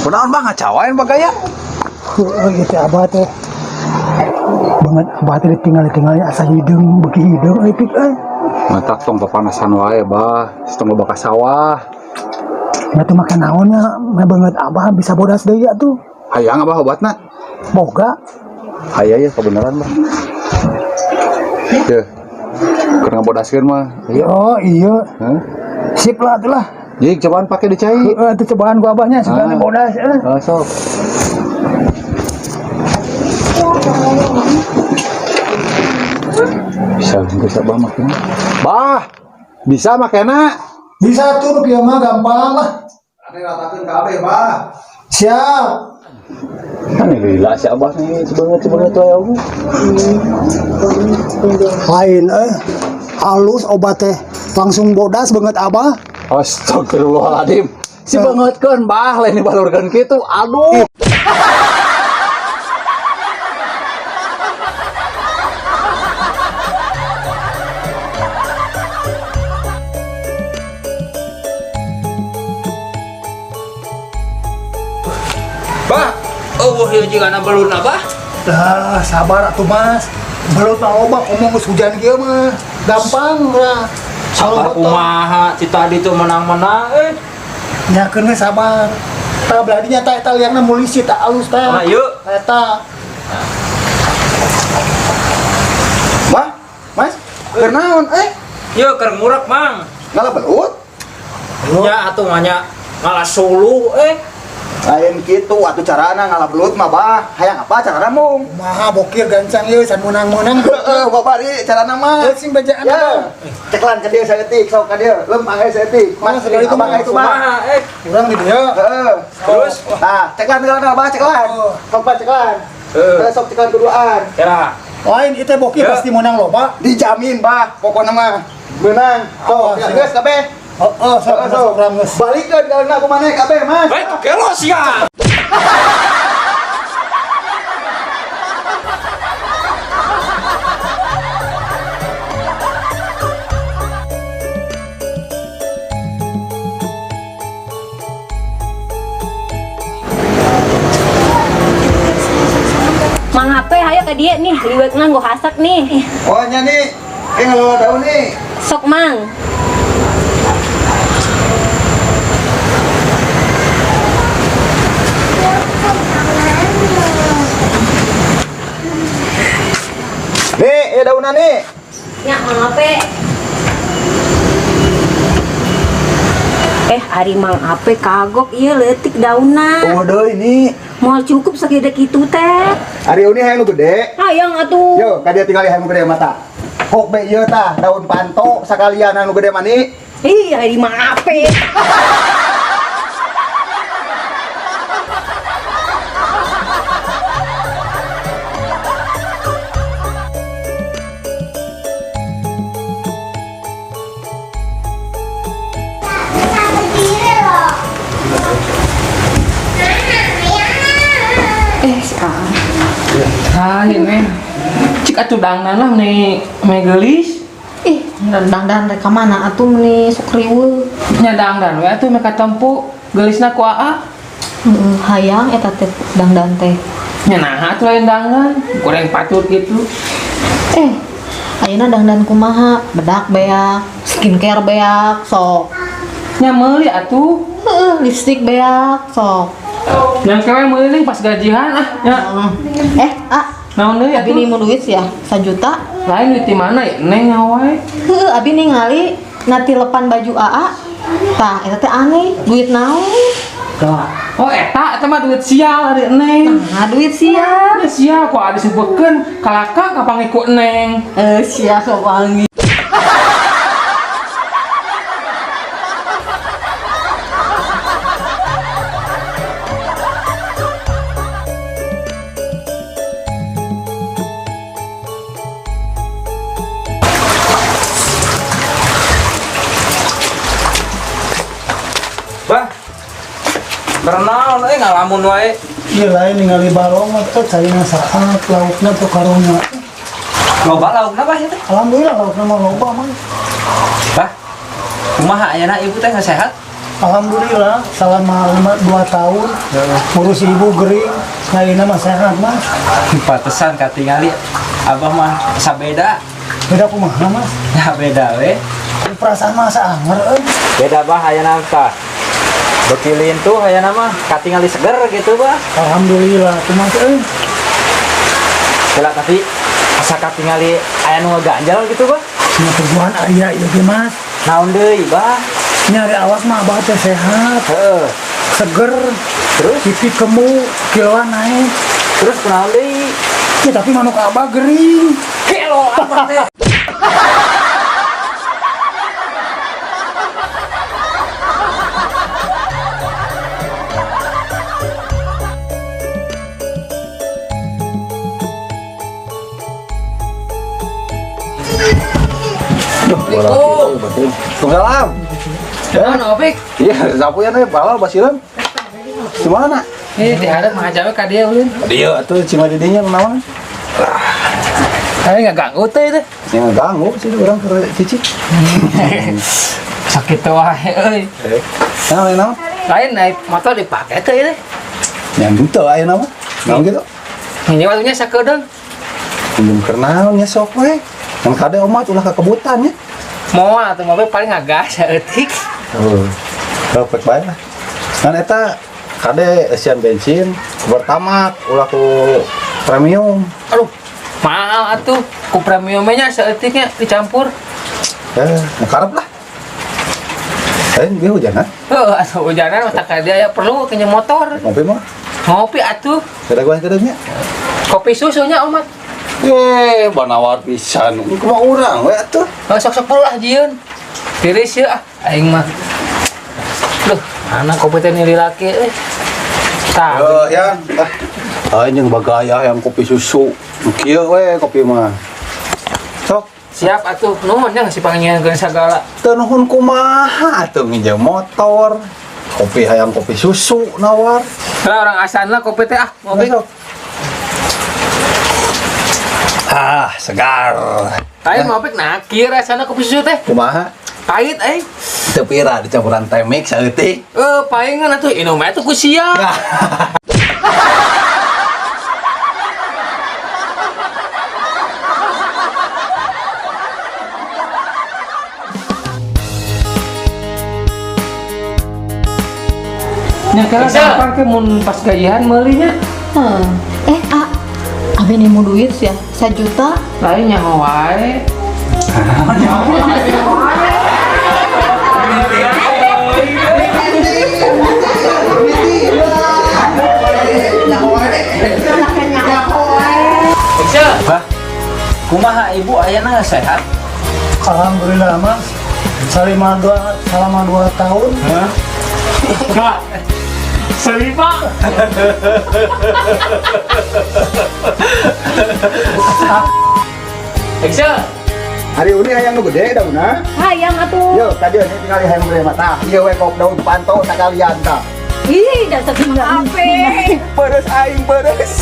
Kunaon bang ngacawain bagaya? Heeh, ieu teh abah teh. Banget abah teh ditinggal-tinggalnya asa hideung, beuki hideung euy pik euy. Matak tong papanasan wae bah, tong loba ka sawah. Nya teh make naon nya, meh beungeut abah bisa bodas deui atuh. Hayang abah obatna? Boga. Hayang ya kebenaran bah. Yeuh. Keur ngabodaskeun mah. Iya. Oh iya, Hah? Sip lah atuh lah. Jik cobaan pake di cai. Heeh, itu cobaan gua abahnya sebenarnya Ah. bodas eh. Ah, sok. Bisa bisa bah makena. Bah, bisa makena. Bisa tuh nu kieu mah gampang lah. Ane ratakeun kabeh, bah. Siap. Kan gila si abah nih sebanget sebanget wae oge. Lain eh halus obat teh langsung bodas banget abah. Astagfirullahaladzim. Si bangetkeun bah lain dibalurkeun kitu. Aduh. Bah, oh ieu jigana beluna bah. Dah sabar atuh mas. Belut mah loba ngomong geus hujan kieu mah. Gampang lah. Sabar kumaha ci tadi tuh menang-menang eh. Nyakeun we sabar. Tah beladinya tah eta liangna mulisi tah alus tah. Nah, yuk. Eta. Bah, Mas, keur naon eh? Yeuh keur ngurek mang. Ngalah belut? Nya atuh mah nya ngalah suluh eh. Lain kitu atuh carana ngalah belut mah, Bah. Hayang apa carana mung? Kumaha bokir gancang ieu san menang-menang. Heeh, babari carana mah. Geus sing bejaan Ya, abah. ceklan ka dieu saeutik, sok ka dieu. Lempang aya saeutik. Mas, Oh, sekali itu abang mah. aya itu mah. Kumaha eh. Urang di dieu. Heeh. Terus Tah, ceklan heula Bah, ceklan. Oh. Sok Bah, ceklan. Heeh. Heeh, sok ceklan keduaan. Kira. Lain ieu teh bokir Ya. pasti menang loba. Dijamin, Bah, pokona mah menang. Oh, Sok, ya, siap. geus kabeh. Heeh, sok Heeh, sok. urang geus. Balikeun ka ku maneh kabeh, Mas. Baik gelo sia. Mang Ape hayo ka dieu nih, liwetna nggo hasak nih. Oh, nya nih. Eh, ngalawa daun nih. Sok Mang. Nih, ya daunan nih. Nya Mang Ape. Eh, ari Mang Ape kagok ieu leutik daunna. Oh, deui ini. Moal cukup sagede kitu teh. Ari uni hayang nu gede. Hayang atuh. Yo, ka dia tinggal hayang nu gede mata. Hok be ieu tah daun panto sakalian anu gede mani. Ih, ari Mang Ape. Eh, si Aa. Hai, Neng. Cik atuh dangdan lah nih megelis. Ih, dangdan rek ka mana atuh meni sok riweuh. Nya dangdan we atuh meka tempo gelisna ku Aa. Heeh, hayang eta teh dangdan teh. Nya naha atuh lain dangdan, goreng patut gitu. Eh, ayeuna dangdan kumaha? Bedak beak, skincare beak, sok. Nya meuli atuh. Heeh, lipstick beak, sok. Yang kewe meuli nih pas gajian ah. Nya Heeh. Eh, ah, naon deui abi atuh? nih mau duit ya, 1 juta. Lain duit di mana ya? Neng wae. Heeh, abi ningali nati lepan baju AA. Tah, eta teh aneh, duit naon? Oh eta eta mah duit sial ari Neng. Nah, duit sia. Nya sial kok ada disebutkeun kalaka kapangi ku Neng. Eh, sia kapangi. Bah. Berenang eh ngalamun wae. Ieu lain ningali balong mah teh caina saat laukna tuh karunya. Loba laukna bah ieu teh. Alhamdulillah laukna mah loba mah. Bah. Kumaha ayeuna ibu teh sehat? Alhamdulillah selama 2 tahun ngurus ibu gering, ayeuna mah sehat Mas. Pantesan katingali abah mah sabeda. Beda kumaha Mas? Ya beda we. Perasaan masa anger euy. Beda bah ayeuna tah. Beuki lintuh ayeuna mah katingali seger gitu bah. Alhamdulillah kumaha euy. Kela tapi asa katingali aya nu ngaganjal gitu bah. Nya tujuan aya ieu ge Mas. Naon deui bah? Nyari awas mah abah teh sehat, Heeh. seger, Terus pipi kemu, kiloan naik. Terus kunaon deui? Ya, tapi manuk abah gering. Kelo abah teh. Waalaikumsalam. Naon Opik? Iya, sapu ya balal basireun. Gimana? Ini diharap mah aja we ka dieu ulun. Dia atuh cuma didinya naon? Tapi nggak ganggu teh teh. Yang ganggu sih orang ke cici. Sakit wae euy. Nah, naon? Lain naik motor dipake teh teh. Yang henteu aya nama. Naon gitu? Ini waktunya sakedeung. Belum kernaon nya sok we. Yang kade omat ulah kekebutan nya. Moal atuh mobil paling ngagas saeutik. Oh. Perfect bae lah. Kan eta kade eusian bensin pertama ulah ku premium. Aduh, mahal atuh. Ku premiumnya saeutiknya dicampur. Eh, karep lah. Lain dia hujan ha? Heuh, atuh hujanan mah tak dia ya perlu kenya motor. Ngopi mah? Ngopi atuh. Kada gua kadangnya. Kopi susunya omat. Eh, banawar pisan. Kumaha urang we atuh. Oh, sok-sok perlu lah jieun. Tiris ya ah, aing mah. Duh, mana kopi teh nili laki euy. Tah. Eh, yang ah. Aing jeung bagaya yang kopi susu. Kieu we kopi mah. Sok. Siap atuh. Nuhun nya si pangnyieunkeun sagala. Teu nuhun kumaha atuh nginjem motor. Kopi hayang kopi susu nawar. Lah orang asanna kopi teh ah, ngopi. Sok. Ah, segar. Lain ngopi nah kieu rasana kopi susu teh. Kumaha? Pahit euy. Teu pira dicampuran teh mix saeutik. Eh, palingan atuh inum atuh ku sia. Nya kira gampang ke mun pas gajian meulinya. Heuh. Eh, ah, abi nemu duit ya, 1 juta. Lain nyaho wae. Bah, kumaha ibu ayeuna sehat? Alhamdulillah Mas. Selama 2 tahun. Kak. Selima. Excel. Hari ini hayang nu gede daunna. Hayang atuh. Yo, tadi ini tinggal hayang gede mah tah. Ieu we kop daun panto sakalian tah. Ih, dasar ape. Peres aing peres.